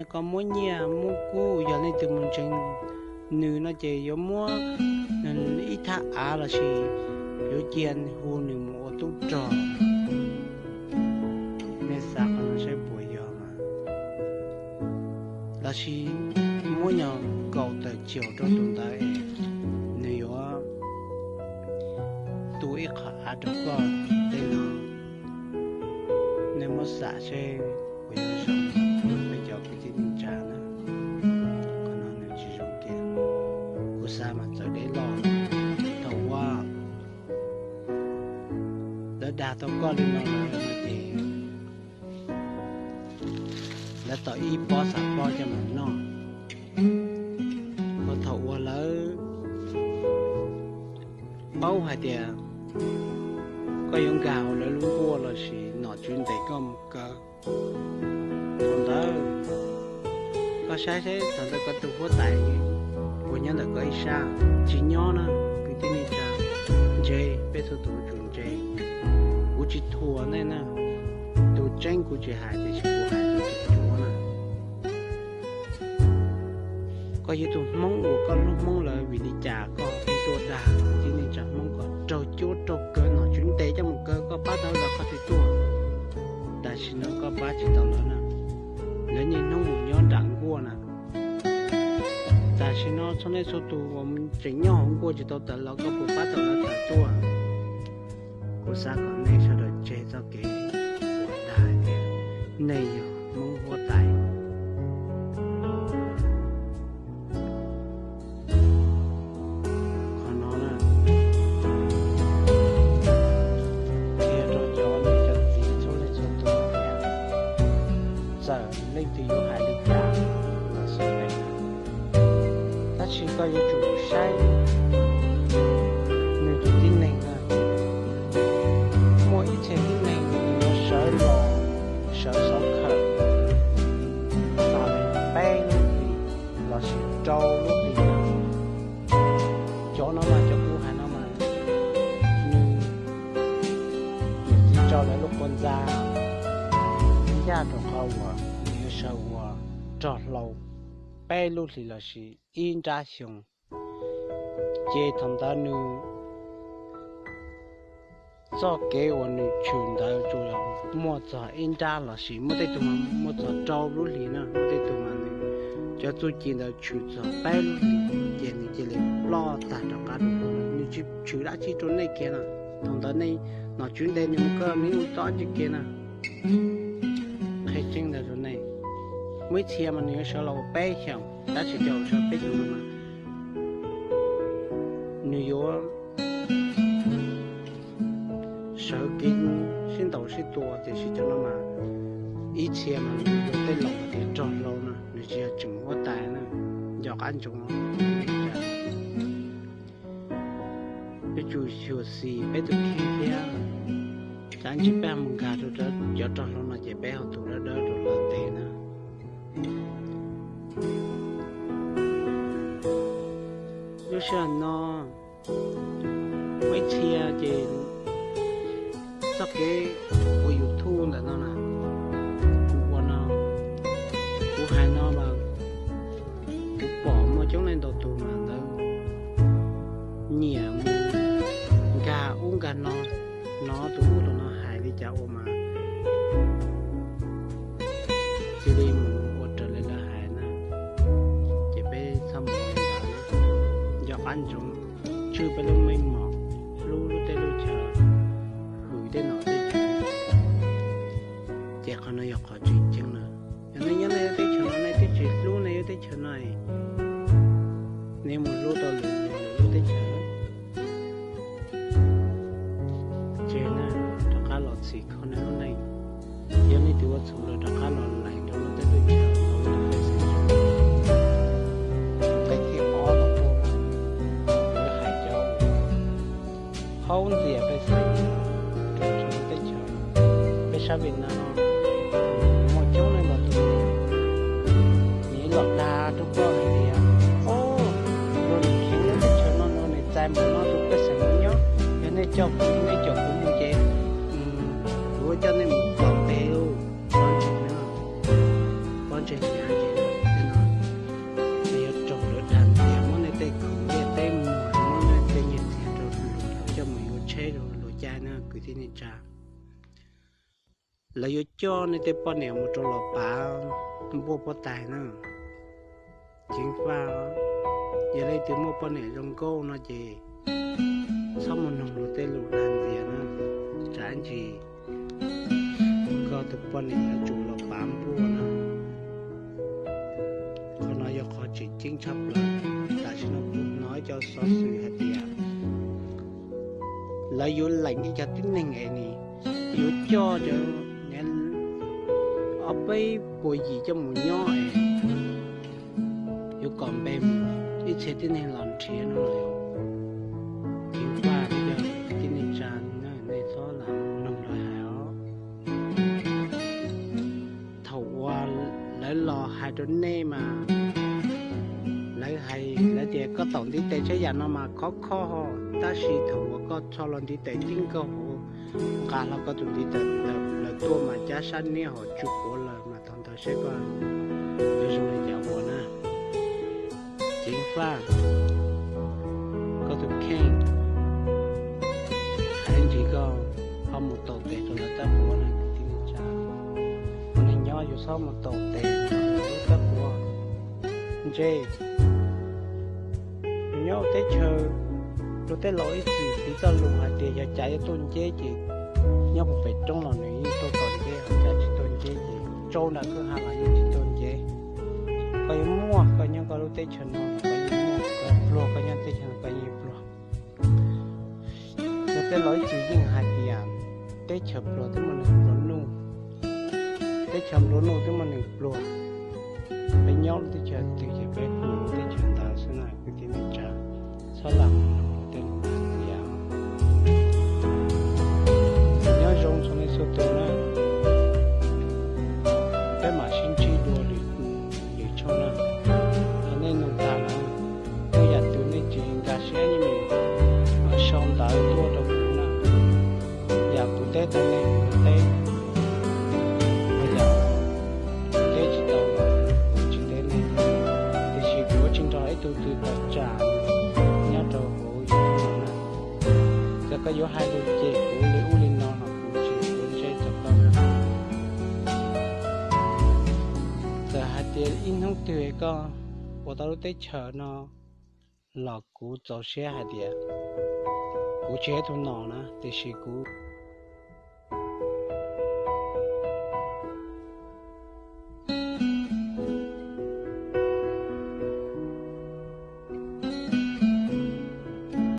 Koj muab nyiaj muab kub, yog leej twg mus ntseeg nws no ces yuav muab ib thaj av lossis yuav cia hu nws mus ua tub rog. Nej xav qhov no saib puas yog mas? Lossis muab nyuag kaum tawm caum rau tus ntawd, nws yuav tu ib qho av rau koj tej no. Nej muab xam seb puas yog zoo, peb cov kwv tij neej tsa na. Qhov no nws tsis zoo tiag. Kuv xav mas txawv deb loj. Thaum uas lawv dag tau koj li no lawm no ces lawv tau ib pob xav pob coj mus noj. Ho thaum uas lawv paub hais tias koj yuav nkag hauv lawv lub nkuaj lossis nom tswv ntes koj mus kaw, thaum ntawd koj saib seb thaum ntawd koj tus huab tais puas nyob ntawm koj ib sab. Tsis nyob na, kwv tij neej tsa, ntse, peb txhua tus tsum ntse. Kuv tsis thuam nej na, tus tseeb kuv tsis hais tiam sis kuv hais tus tseeb na. Koj yog tus Hmoob uas koj hlub Hmoob lawm, vim li cas koj thiaj tuaj dag kwv tij neej tsa Hmoob kom raug cuab raug kaw, nom tswv ntes coj mus kaw, koj pab tau los koj thiaj tuaj. Tam sim no koj pab tsis tau lawv na, lawv niaj hnub mus nyob nram nkuaj na. Tam sim no txhua nej txhua tus uas tseem nyob hauv nkuaj tsis tau tawm los, koj puas pab tau lawv tawm tuaj? Kuv xav kom nej sawv daws tseg txoj kev uas dag hais tias nej yog Hmoob huab tais. Qhov no na, qhia rau cov niam cov txiv txhua leej txhua tus, txawm leej twg yuav hais li cas los xij peem, tab sis koj yuav tsum saib nws tus tib neeg na. Muaj ib txhia tib neeg nws yuav sawv los, sawv xov khawm txog li peb lub hlis lossis rau lub hlis. Cov no mas cov kuv hais no mas nws, nws tsis tso lawv lub qhov ntxa ncaj rau qhov uas nws yuav sawv ua rog hlau peb lub hlis lossis ib nrab xyoo. Ces thaum ntawd nws, txoj kev uas nws tshwm ntawd tsuas muaj txog ib nrab lossis muaj tej tug mas muaj txog rau lub hlis na, muaj tej tug mas nws cov txuj ci ntawd tshwm txog peb lub hlis, ces nws cia li ploj tag rov qab rau hauv. Nws tsis tshwm dab tsi rau nej kiag na. Thaum ntawd nej nom tswv ntes nws mus kaw nws ua tau dab tsi kiag na. Qhia tseeb ntawd rau nej, muaj ib txhia mas nws yuav sawv los ua peb xyoos, tab sis cov uas sawv peb xyoos no mas nws yuav sawv kev sib ntaus sib tua, tiam sis cov no mas ib txhia mas nws yog tej laus tias rog hlau na, nws tsis yog tseem huab tais na, nco qab ntsoov. Yuav tsum xyuam xim peb tus kheej thiab, tsam ntsis peb mus nkag rau cov rog hlau no ces peb ho tus dawb dawb rau lawv tes na. Lub sij hawm no muaj ib txhia ces txoj kev ua YouTube ntawm no na, kuv ua no, kuv hais no mas kuv pom muaj coob leej ntau tus mas ntawd nyiam mus nkag ub nkag no, hnov tus ub tus no hais li cas ua mas cia li mus ua raws li lawv hais na. Ces peb txhob mus ua li ntawd, nco qab ntsoov tswj peb lub meej mom, hlub lub teb lub chaw, hwm tej nom tej tswv. Ces qhov no yog qhov tseem ceeb na. Yog nej nyob nej lub teb chaws no nej twb tsis hlub nej lub teb chaws no, nej mus hlub tau lwm lwm lub teb chaws. Ces nej rov qab los txhim kho nej lub neej. Yog nej twb ua txhaum lawm rov qab los lees rau lub teb lub chaws, nqe thib ob los tuaj, lawv hais cov haub ntxias pej xeem rau txhua lub teb chaws. Peb sab Vim Nam no muaj coob leej ntau tus, nws los dag rau koj hais tias, o, luag nim kheev lub teb chaws no no nws txais npaum no tus pej xeem no nyob, yog nej coj kuv, nej coj kuv mus ces kuv coj nej mus tom pes lauj. Pov ntseeg na, pov ntseeg hnyav ces tib neej tsa. Lawv yuav coj nej tej poj niam mus rau los pav npuaj pob tais na. Ceev faj, yog leej twg muaj poj niam zoo nkauj no ces txhob mus noog luag tej lus dag ntxias na, tsam ib ntsis koj tus poj niam yuav tsum los pav npuaj na. Qhov no yog qhov tseem ceeb tshaj plaws. Tam sim no kuv hnov ib co xov xwm hais tias lawv yuav lees ib co tib neeg es nws yuav coj cov ob peb puas yim coj mus nyob es yuav kom npe mus ib txhia tib neeg los nrhiav no los yog. Ceev faj, tib neeg tsa, nej txhob los noog lawv hais os. Thaum uas lawv los hais rau nej mas lawv hais lawv tias koj tau ntiv tes saib yam no mas khov kho ho, tab sis thaum uas koj tso los ntiv tes tib nkaug hauv, nqa hlo koj tus ntiv tes lawm tuaj mas cab sab niab ho tsw quav lawm mas thaum ntawd seb koj yuav zoo li cas ua na. Ceev faj, koj tus kheej, hais ntsis koj ho mus taus tes rau lawv tab quav na kwv tij neej tsa. Ua neeg nyob yus txhob mus taus tes rau lawv tab quav. Ntse, yus nyob teb chaws, luag tej laus ib txwm piv txoj lus hais tias yog cas yuav tuaj nceb ces nyob puag pem roob los nws yeej tuaj tom nceb, ho cas tsis tuaj nceb ces tsau nram kwj ha los yeej tsis tuaj nceb. Koj yuav muaj koj nyob koj lub teb chaws no, koj yeej muaj, koj pluag koj nyob teb chaws no koj yeej pluag. Luag tej laus ib txwm yeej hais tias teb chaws pluag twb muaj neeg pluag nuj, teb chaws nplua nuj twb muaj neeg pluag. Peb nyob lub teb chaws twg ces peb pluag lub teb chaws ntawd xwb na kwv tij neej tsa. Txhob lam mus noog luag tej lus dag ntxias. Nyob zoo txhua leej txhua tus na, peb mam sib ntsib dua lwm tshooj na. Thaum nej nug tag lawm, tej yam twg nej tsis nkag siab nej sau ntawv tuaj rau kuv na. Yam kuv teb tau nej kuv teb, yam kuv teb tsis tau kuv tsis teb nej. Tiam sis kuv yuav tsis nrog ib tug twg tawm tsam nyob rau hauv YouTube no na. Txawm koj yuav hais lus cem kuv li ub li no los kuv tsis quav ntsej rau koj na. Txawm hais tias ib hnub twg koj ua tau lub teb chaws no los kuv txaus siab hais tias kuv tsis yog ib tug nom na, tiam sis kuv